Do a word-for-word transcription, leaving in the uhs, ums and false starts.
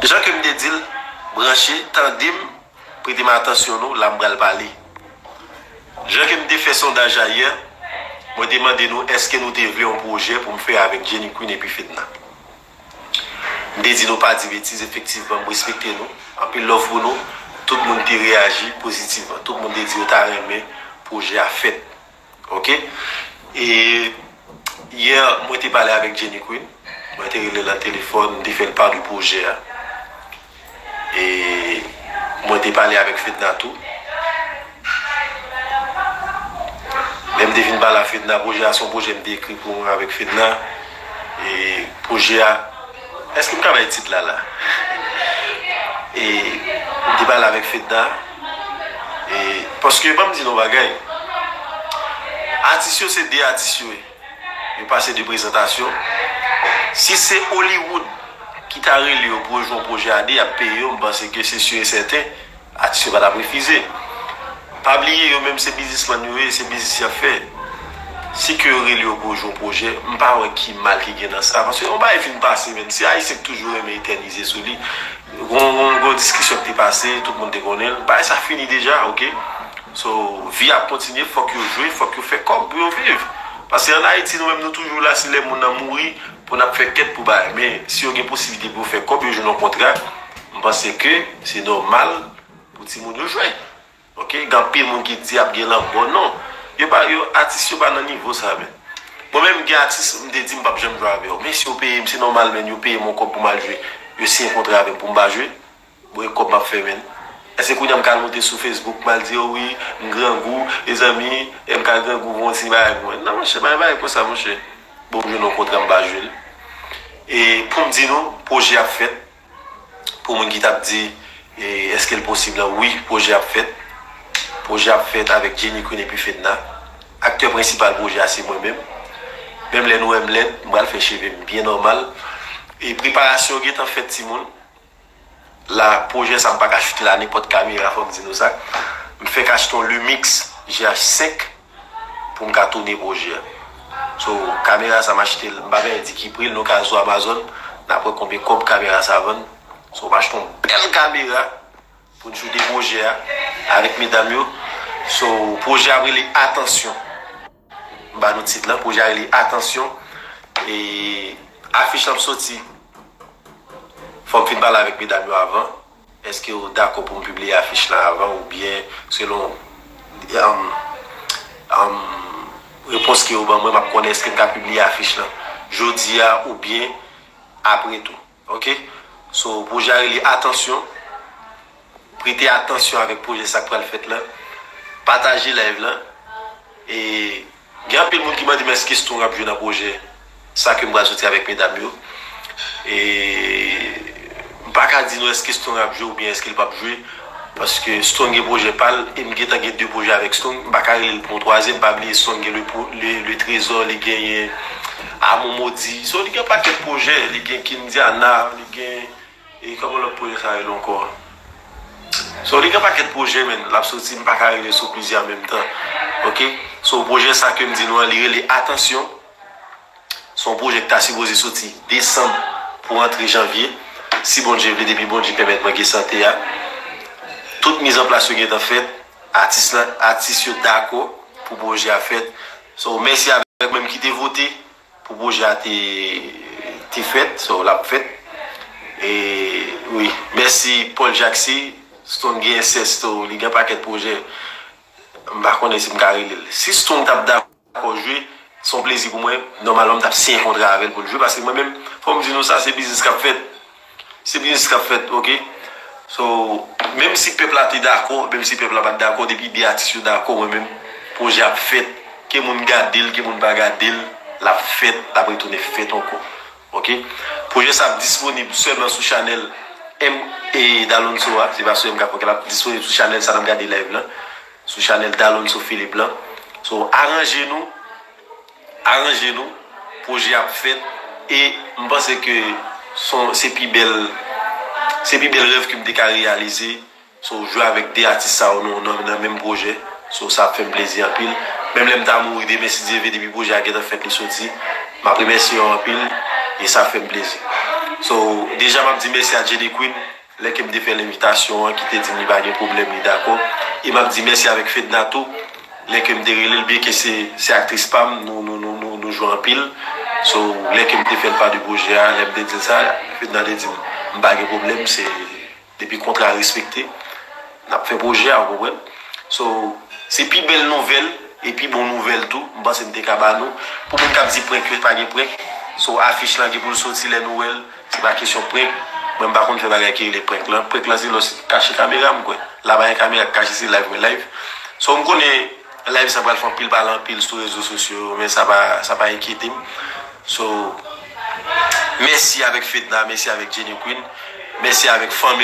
Jan ke m te di l, branche, tande m, prete m atansyon nou, la m pral pale. Jan ke m te fè sondaj la yè, mwen te mande nou èske nou te vle yon pwojè pou m fè avèk Jenny Queen epi Fedna. M te di nou pa di betiz, efektivman, m respekte nou. Anpil love pou nou. Tout moun te reyaji pozitivman. Tout moun te di yo ta renmen pwojè a fèt. Ok? E yè, mwen te pale avèk Jenny Queen. Mwen te rele l nan telefòn, m te fè l pa de pwojè a. E mwen te pale avèk Fedna tou. Lè m te fin pale a Fedna, pwojè a se yon pwojè m te ekri pou mwen avèk Fedna. E pwojè a, èske m ka bay tit la la? E m te pale avèk Fedna. E paske, ban m di nou yon bagay. Atis yo se de atis yo ye. Yo pase de prezantasyon. Si se Hollywood ki ta rele yo pou yo jwe yon pwojè a de, y ap peye yo, m panse ke se si e sèten, atis yo pa t ap refize. Pa bliye, yo menm se biznismann yo ye, se biznis y ap fè. Si ke yo rele yo pou yo jwe yon pwojè, m pa wè ki mal ki gen nan sa. Paske yon bagay fin pase, menm si Ayisyen k toujou renmen etènize sou li. Gon, gon, gon diskisyon ki te pase, tout moun te konnen l. Bagay sa fini deja, ok? So, vi ap kontinye, fòk yo jwe, fòk yo fè kòb pou yo viv. Paske ann Ayiti, nou menm, nou toujou la, se lè moun nan mouri, pou n ap fè kèt pou bagay. Men, si yo gen posiblite pou yo fè kòb, yo jwenn yon kontra, m panse ke se nòmal pou timoun yo jwe. Ok? Gen anpil moun ki di ap gen lanmò. Non. Yo pa, yo, atis yo pa nan nivo sa, men. Mwen menm, gen atis, m te di m p ap janm jwe avè yo. Men si yo peye m, se nòmal, men yo peye m yon kòb pou m al jwe. Yo siyen kontra avè m pou m pa jwe. Bon, e kòb m ap fè, menn. Èske kounye a m ka al monte sou Facebook, m al di, "Oh wi, m grangou, mezanmi, e m ka grangou, voye yon ti bagay pou mwen." Non, monchè, pa gen bagay konsa, monchè. Bon, m jwenn yon kontra, m pa jwe l. E pou m di nou, pwojè ap fèt. Pou moun ki t ap di, e, èske l posib la? Wi, pwojè ap fèt. Pwojè ap fèt avèk Jenny Queen epi Fedna. Aktè prensipal pwojè a se mwen menm. Menm lè nou wè m lèd, m pral fè cheve m byen nòmal. E preparasyon gentan fèt, timoun. La, pwojè sa, m pa ka choute l a nenpòt kamera, fò m di nou sa. M fèk achte yon Lumix G H senk pou m ka tounen pwojè a. So, kamera sa, m achte l, m pa bezwen di ki pri l, nou ka al sou Amazon, n ap wè konbyen kòb kamera sa vann. So, m achte yon bèl kamera pou n choute pwojè a avèk medam yo. So, pwojè a ap rele Atansyon. M ba nou tit lan, pwojè a rele Atansyon. E afich lan ap soti. Fò m fin pale avèk medam yo avan. Èske yo dakò pou m pibliye afich lan avan oubyen selon, um, um, repons ke yo ban mwen, m ap konnen èske m ka pibliye afich lan jodi a oubyen apre tou. Ok? So, pwojè a rele Atansyon. Prete atansyon avèk pwojè sa k pral fèt lan. Pataje live lan. E gen anpil moun ki mande m èske Strong ap jwe nan pwojè sa ke m pral soti avèk medam yo. E m pa ka di nou èske Strong ap jwe oubyen èske l p ap jwe. Paske Strong gen pwojè pa l e m gentan gen de pwojè avèk Strong. M pa ka rele l pou yon twazyèm. Pa bliye Strong gen le, le, le Trezò, li genyen Amon Modi. So, li gen pakèt pwojè. Li gen Kindiana, li gen E kòman lòt pwojè sa rele ankò? So, li gen pakèt pwojè, men l ap soti, m pa ka rele sou plizyè an menm tan. Ok? So, pwojè sa ke m di nou an, li rele Atansyon. Se yon pwojè ki ta sipoze soti desanm pou rantre janvye. Si Bondye vle, depi Bondye pèmèt mwen gen sante a. Tout mizanplas yo gentan fèt. Atis lan, atis yo dakò pou pwojè a fèt. So, mèsi avèk mwen ki te vote pou pwojè a te, te fèt, so l ap fèt. E wi, mèsi Paul Jacques, Strong gen ensèsto, li gen pakèt pwojè. M pa konnen si m ka rele l. Si Strong t ap dakò jwe, se yon plezi pou mwen. Nòmalman, m t ap siyen kontra avè l pou l jwe, paske mwen menm, fò m di nou sa, se biznis k ap fèt. Se biznis k ap fèt, ok? So, menm si pèp la te dakò, menm si pèp la pa t dakò, depi de atis yo dakò, mwen menm, pwojè ap fèt. Ke moun gade l, ke moun pa gade l, l ap fèt, l ap retounen fèt ankò. Ok? Pwojè sa ap disponib sèlman sou chanèl M A Dalonso a. Se pa sou M K Fòkè, l ap disponib sou chanèl sa n ap gade live lan. Sou chanèl Dalonso Philippe lan. So, aranje nou. Aranje nou, pwojè ap fèt, e m panse ke se pi bèl, se pi bèl rèv ke m te ka reyalize. So, jwe avèk de atis sa yo nan, nan, nan menm pwojè. So, sa ap fè m plezi anpil. Menm lè m ta mouri demen, si Dye vle, depi pwojè a gentan fèt, li soti, m ap remèsye yo anpil, e sa fè m plezi. So, deja m ap di mèsi a Jenny Queen, lè ke m te fè l envitasyon an, ki te di m li pa gen pwoblèm, li dakò. E m ap di mèsi avèk Fedna tou, lè ke m te rele l, byen ke se, se aktris pa m, nou, nou, nou, nou, nou jwe anpil. So, lè ke m te fè l pa de pwojè a, lè m te di l sa, Fedna te di m, m pa gen pwoblèm, se depi kontra a respekte, n ap fè pwojè a, ou konprann? So, se pi bèl nouvèl, e pi bon nouvèl tou, m panse m te ka ba nou. Pou moun k ap di prank yo, pa gen prank. So, afich lan gen pou l soti lè nou wè l, se pa kesyon prank. Mwen, m pa konn fè bagay ki rele prank lan. Prank lan, se lè w kache kamera, m kwè. La pa gen kamera k kache, se live mwen live. So, m konnen live sa pral fè anpil pale anpil sou rezo sosyo yo, men sa pa, sa pa enkyete m. So, mèsi avèk Fedna, mèsi avèk Jenny Queen, mèsi avèk fanmi